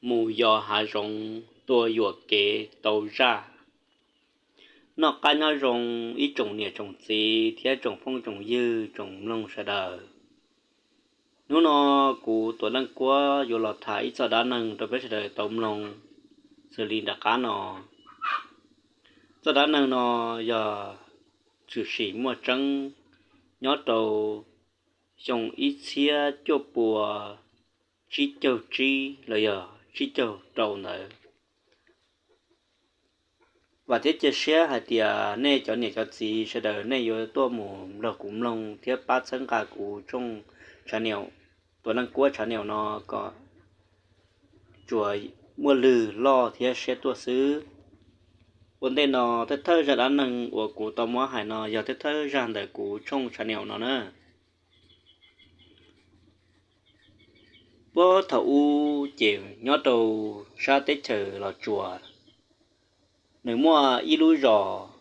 mus yos hav zoov tua yuam kev tau zaj. Noj qab nyob zoo ib tsoom niam tsoom txiv thiab tsoom phooj tsoom ywg tsoom mloog sawv daws. Hnub no kuv Tuam Leej Kuab yuav los tham ib txoj dab neeg rau peb sawv daws tau mloog xws li nram qab no. Txoj dab neeg no yog tshwm sim muaj tseeb nyob rau xyoo ib txhiab cuaj pua tsib caug tsib los yog tsib caug rau ntawd. Vam thiab cia siab hais tias nej cov niam cov txiv sawv daws nej yuav tuaj mus nrog kuv mloog thiab pab txhawb nqa kuv tshooj channel, Tuam Leej Kuab channel no kom tsuas muaj lwg loj thiab siab tuaj xwb. Ua ntej no thawj thawj zaj dab neeg uas kuv tau muab hais no yog thawj thawj zaj ntawm kuv tshooj channel no na. Puag thaum ub ces nyob rau sab teb chaws Los Tsuas, nws muaj ib lub zos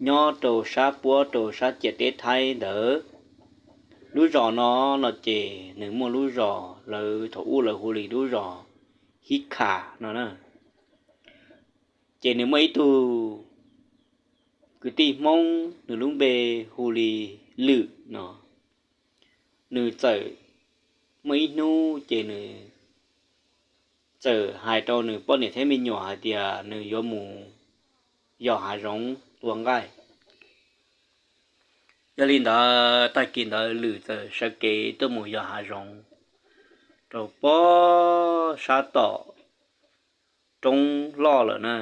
nyob rau sab puab rau sab ciam teb Thaib ntawd. Lub zos no, no ces nws muaj lub zos lawv thaum ub lawv hu li lub zos Hib Kham no na. Ces nws muaj ib tug kwv tij Hmoob, nws lub npe hu li Lwm no. Nws txawm muaj ib hnub ces nws txawm hais rau nws poj niam thiab me nyuam hais tias nws yuav mus yos hav zoov tua nqaij. Yog li ntawd tag kis ntawd Lwm txawm sawv kev tuaj mus yos hav zoov rau puag sab tom roob loj lawm na.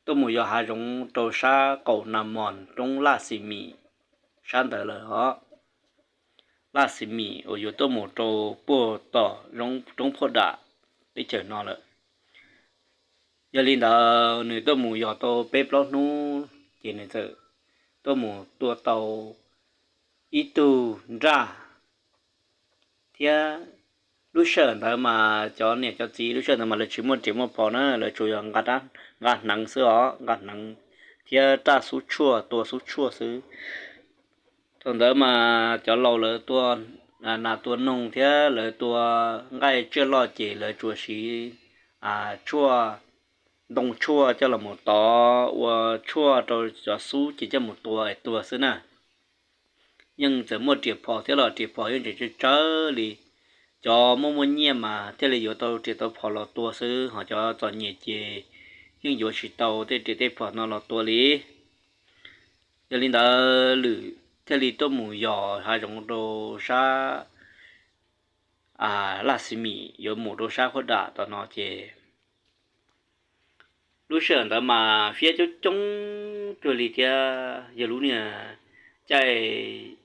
Tuaj mus yos hav zoov rau sab qaum Nas Mos roob Laj Xis Mis sab ntawd lawm os. Laj Xis Mis uas yuav tuaj mus rau puag tom roob Phuaj Dam teb chaws no lawm. Yog li ntawd nws tuaj mus yos tau peb plaub hnub ces nws txawm tuaj mus tua tau ib tug nraj thiab. Lub sij hawm ntawd mas cov niam cov txiv lub sij hawm ntawd mas lawv tsis muaj riam muaj phom na, lawv tsuas yog nqa hneev xwb os, nqa hneev thiab raj xub tshuaj, tua xub tshuaj xwb. Thaum ntawd mas cov laus lawv tua nas tua noog thiab lawv tua nqaij tsiaj loj ces lawv tsuas siv tshuaj, ntoo tshuaj coj los mus tov ua tshuaj rau cov xub ces coj mus tua es tuag xwb na. Yeej txawm muaj riam phom thiab los riam phom yeej tseem tsawg tsawg li. Cov muaj muaj nyiaj mas thiaj li yuav tau riam tau phom los tua xwb, ho cov txom nyem ces yeej yuav tsis tau tej riam tej phom no los tua li. Yog li ntawd Lwm thiaj li tuaj mus yos hav zoov rau sab Laj Xis Mis yuav mus rau sab Phuaj Dam tom no ces lub sij hawm ntawd mas fiab coob coob cuag li thiab, yog lub niag caij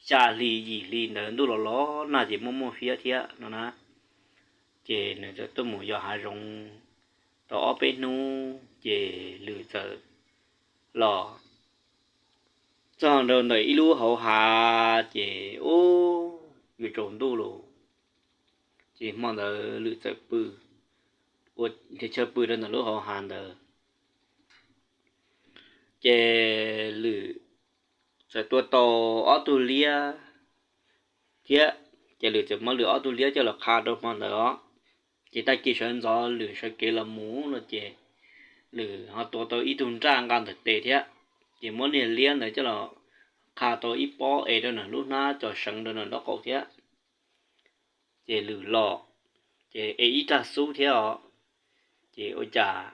xya hli yim hli ntawd ntuj los los nag ces muaj muaj fiab thiab no na. Ces nws txawm tuaj mus yos hav zoov tau ob peb hnub ces Lwm txawm los txog rau ntawm ib lub hauv hav ces ub, yuav tsaus ntuj lawm. Ces hmo ntawd Lwm txawm pw, ua chaw pw rau ntawm lub hauv hav ntawd. Ces Lwm txawm tua tau ob tug liab thiab, ces Lwm txawm muab Lwm ob tug liab coj los qha rau hmo ntawd os. Ces tag kis sawv ntxov Lwm sawv kev los mus no ces Lwm ho tua tau ib tug nraj nqa ntawm tes thiab, ces muab niag liab ntawd coj los qha tau ib pob es rau nram lub hnab coj seev rau nram nraub qaum thiab. Ces Lwm los, ces es ib raj xub thiab os. Ces ua cas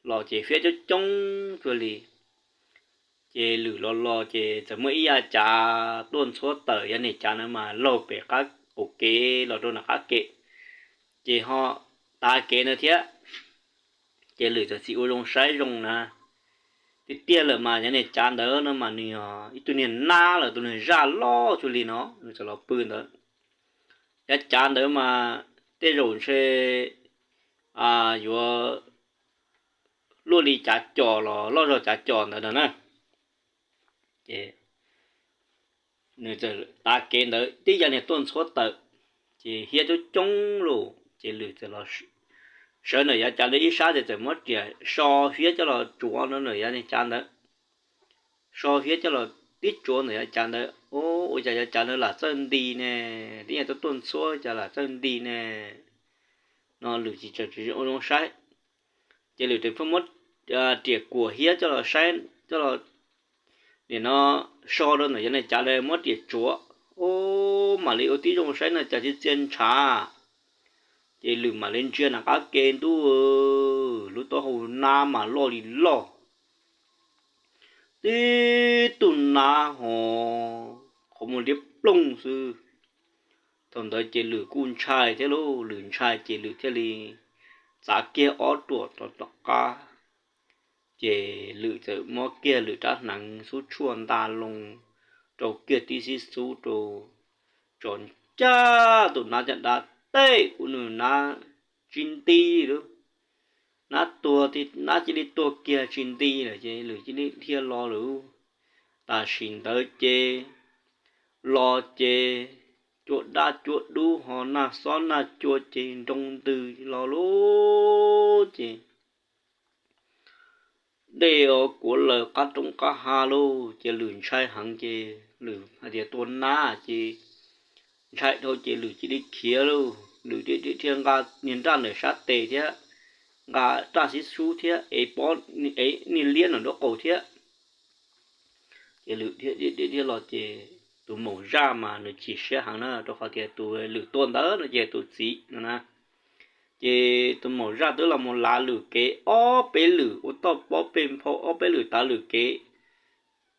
los ces fiab coob coob cuag li. Ces Lwm los los ces txawm muaj ib yav cav tuaj ntxhuab tawm, yav niag cav ntawd mas laug pem qab qaum kev los rau nram qab kev, ces ho tav kev ntawd thiab. Ces Lwm txawm tsis ua zoo saib zoo na, tiag tiag lawm mas yav niag cav ntawd no mas nws yog ib tug niag nab lawm, tus niag zaj loj cuag li no, nws txawm los pw ntawd. Yav cav ntawd mas tej zaum ntshe yuav luaj li cav com los loj zog cav com ntawd no na. Ces nws txawm tav kev ntawd tib yav niag tuaj ntxhuab tawm, ces fiab coob coob lauj. Ces Lwm txawm los sawv ntawm yav cav ntawd ib sab ces txawm muab riam so fiab coj los tsuav ntawm yav niag cav ntawd. So fiab coj los tib tsuav ntawm yav cav ntawd, ua cas yav cav ntawd lam txawj nti ne, tib yav tuaj tuaj ntxhuab cas lam txawj nti ne. no Lwm tsis tseem ua zoo saib. Ces Lwm tseem pheej muab riam kuam hiab coj los saib, coj los nim no so rau ntawm yog ne cas li, muab riam tsuav, ub, mam li ua tib zoo saib no cas tsis txia ntshav. Ces Lwm mam li ntsia nram qab ke ntuj, lub taub hau nab mas loj li loj, tib tug nab ho qhov muag liab ploog xwb. Thaum ntawd ces Lwm kuj ntshai thiab lauj, Lwm ntshai ces Lwm thiaj li txav kiag ob ruam rau tom qab. Ces Lwm txawm muab kiag Lwm rab hneev xub tshuaj nta loo rau kiag tib xib xub rau, tso ncaj tus nab caj dab, tej ua nws nab tsis nti lawm. Nab tuag, nab cia li tuag kiag tsis nti lawm ces Lwm cia li dhia los lawm. Tam sim ntawd ces los ces cua daj cua dub ho nag xob nag cua ces nroo ntws los lauj. Ces dej os kuav lawm qab roob qab hav lauj, ces Lwm ntshai heev ces Lwm hais tias tua nab ces ntshai dhau ces Lwm cia li khiav lauj. Lwm thiaj nqa niag nraj ntawm sab tes thiab nqa raj xib xub thiab ev pob, ev niag liab ntawm nraub qaum thiab. Ces Lwm thiaj los ces tus maum zaj mas nws chim siab heev na, rau qhov tias tus Lwm tua ntawd no ces tus txiv no na. Ces tus maum zaj twb los mus lav Lwm kev ob peb lwm, ua toj pob peg nphau ob peb lwm tav Lwm kev.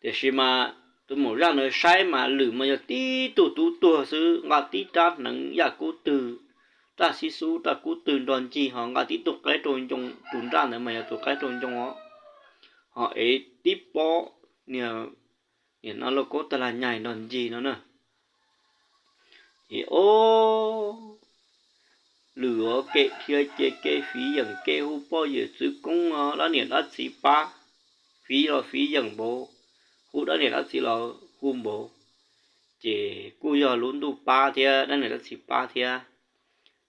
Tiam sis mas tus maum zaj ntawd saib mas Lwm mas yog tib tug tub tuag xwb, nqa tib rab hneev yaj kub twg, raj xib xub raj kub twg nrog ncig, ho nqa tib tug qaib rau ncoo, tus nraj ntawd mas yog tus qaib rau ncoo os, ho ev tib pob niag, niag no lauj kaub tag lag nyaig nrog ncig no na. Ces ob, Lwm ua kev dhia ces kev fiv yeem, kev hu poj yawm txwv koob os, dab niam dab txiv pab, fiv los fiv yeem npaum, hu dab niam dab txiv los hu npaum, ces kuj yog lub ntuj pab thiab dab niam dab txiv pab thiab.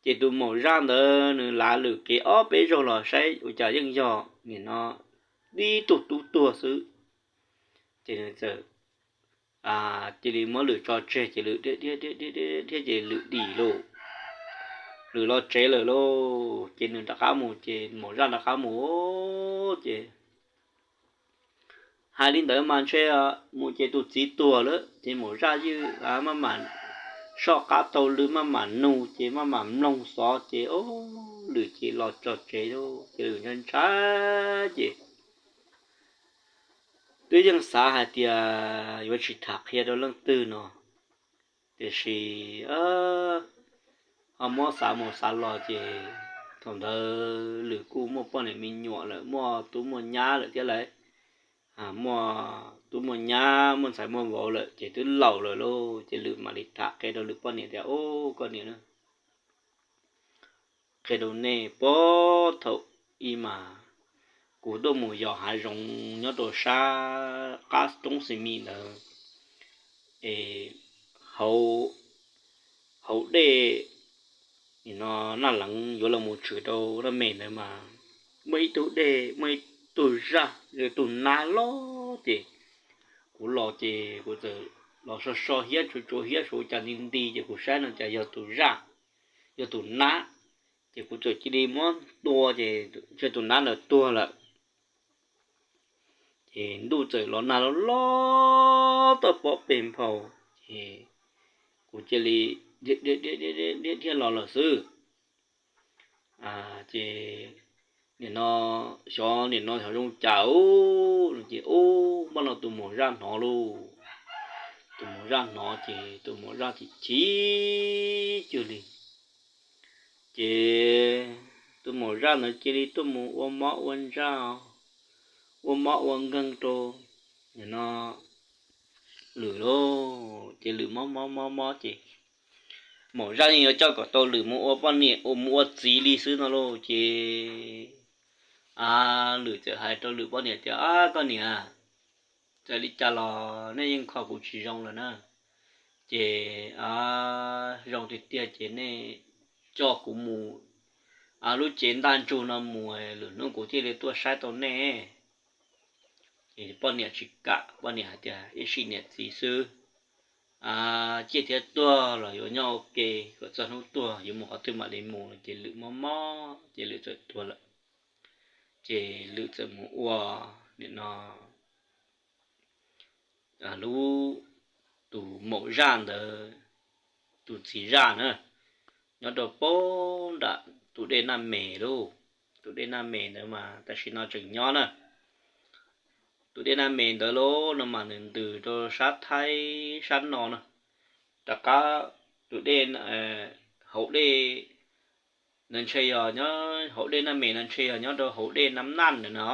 Ces tus maum zaj ntawd nws lav Lwm kev ob peb zaug los saib ua cas yeej yog nim no tib tug tub tuag xwb. Ces nws txawm cia li muab Lwm tso tseg ces Lwm thiab ces Lwm dim lauj. Lwm los tsev lawm lauj, ces nws rov qab mus ces maum zaj rov qab mus ces hais li ntawd mas ntshe mus ces tus txiv tuag lawm ces maum zaj ywj maj mam soj qab taug lw maj mam nug ces maj mam mloog xov ces ob, Lwm ces los tso tsev lauj, ces Lwm ntshai ntshai ces twb yeej xav hais tias yuav tsis tham qhia rau leej twg no, tiam sis ho muab xav mus xav los ces thaum ntawd Lwm kuj muaj poj niam me nyuam lawm, muaj tub muaj nyab lawm thiab lauj. Muaj tub muaj nyab, muaj ntxhais muaj vauv lawm ces twb laus lawm lauj, ces Lwm mam li tham qhia rau Lwm poj niam tias, Ub, koj niam, qhia rau nej, puag thaum ub mas kuv tuaj mus yos hav zoov nyob rau sab qab roob xis mis ntawd es hauv dej no Naj Leev yuav los mus tshwm rau Naj Me ntawd mas muaj ib tug dej, muaj ib tug zaj, tus nab loj ces kuv los ces kuv txawm los so so hiab, tsuav tsuav hiab saib cas nti nti ces kuv saib no cas yog tus zaj, yog tus nab, ces kuv txawm cia li muab tua ces ntshe tus nab ntawd tuag lawm. Ces ntuj txawm los nag loj loj toj pob peg nphau, ces kuv cia li dhia los lawm xwb. Ces nim no xyov, nim no xyov zoo cas ub no ces ub, npaj no tus maum zaj hnov lauj. Tus maum zaj hnov ces tus maum zaj chim chim cuag li. Ces tus maum zaj ntawd cia li tuaj mus ua mob ua ntsaj, ua mob ua nkeeg rau nim no Lwm lauj. Ces Lwm mob mob mob mob ces maum zaj yeej yuav coj kom tau Lwm mus ua poj niam, mus ua txiv li xwb no lauj. Ces Lwm txawm hais rau Lwm poj niam tias, Ab, koj niam, txawm li cas los nej yeej kho kuv tsis zoo lawm na. Ces zoo tiag tiag ces nej coj kuv mus lub tsev ntaj ntsug no mus, lwm hnub kuv thiaj li tuaj saib tau nej. Ces poj niam tsis kam, poj niam hais tias, Ib sim niam txiv xwb, ciaj thiab tuag los yuav nyob ua ke kom txog hnub tuag yuav mus qhov twg mam li mus no ces Lwm mob mob ces Lwm txawm tuag lawm. Ces Lwm txawm mus ua nim no lub, tus maum zaj ntawd tus txiv zaj na, nyob rau pab nram tus dej Naj Mes lauj. Tus dej Naj Mes ntawd mas tam sim no tseem nyob na. Tus dej Naj Mes ntawd lauj no mas nws ntws rau sab Thaib sab no na. Rov qab tus dej, hauv dej no ntshe yog nyob hauv dej Naj Mes no ntshe yog nyob rau hauv dej Nab Naj ntawd no.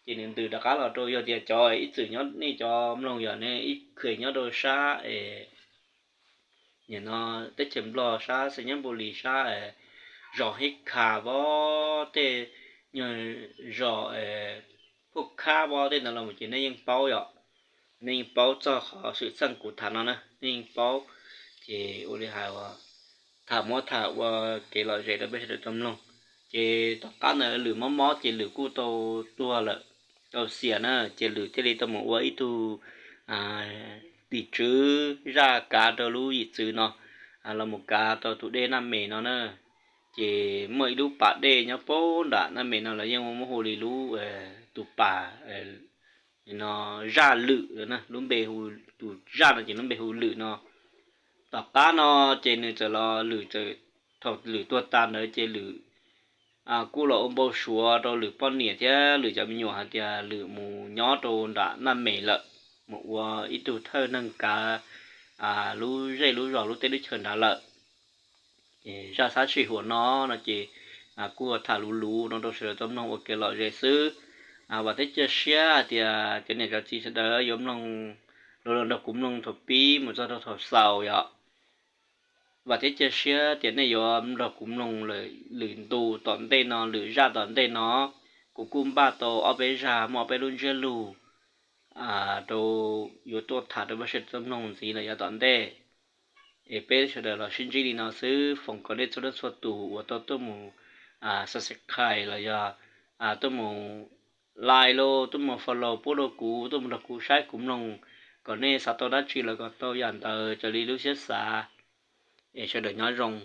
Ces nws ntws rov qab los rau, yog tias cov ib txwm nyob nej cov mloog yog nej ib khw nyob rau sab nim no teb chaws Nplog sab Xais Nyab Npu Lis sab zos Hib Khas pob tej, nyuag zos Phuj Khab pob tej ntawd los ces nej yeej paub yom. Nej yeej paub txog qhov xwm txheej kuv tham no na, nej yeej paub. Ces ua li hais uas tham muab tham ua kev lom zem rau peb sawv daws tau mloog. Ces tom qab ntawd Lwm mob mob ces Lwm kuj tau tuag lawm, tau xiam na, ces Lwm thiaj li tau mus ua ib tug tim tswv zaj kav rau lub yim txwv no, los mus kav rau tus dej Naj Mes no na. Ces muaj ib lub pas dej nyob pab nram Naj Mes no lawv yeej muab hu li lub, tus pas no, zaj Lwm na, lub npe hu, tus zaj no ces lub npe hu Lwm no. Tom qab no ces nws txawm los, Lwm txawm, thaum Lwm tuag tas ntawd ces Lwm kuj los ua npau suav rau Lwm poj niam thiab Lwm cov me nyuam hais tias Lwm mus nyob rau nram Naj Mes lawm, mus ua ib tug thawj neeg kav lub zej lub zos lub teb lub chaw nrad lawm. Zaj sab sij huam no no ces kuj tham luv luv no rau sawv daws tau mloog ua kev lom zem xwb. Vam thiab cia siab hais tias cov niam cov txiv sawv daws yuav mloog, los nrog kuv mloog thaum pib mus txog rau thaum xaus yom. Vam thiab cia siab tias nej yuav nrog kuv mloog lwm ntu tom ntej no, lwm zaj tom ntej no. Kuv kuj npaj tau ob peb zaj, muaj ob peb lub ntsiab lus rau, yuav tuaj tham rau peb sawv daws tau mloog ntxiv lawm yav tom ntej. Es peb sawv daws los sib ntsib li no xwb, foom kom nej txhua leej txhua tus uas tau tuaj mus subscribe los yog tuaj mus like los tuaj mus follow pub rau kuv, tuaj mus nrog kuv saib kuv mloog, kom nej xav tau dab tsi los kom tau yam ntawd raws li lub siab xav. Es sawv daws nyob zoo.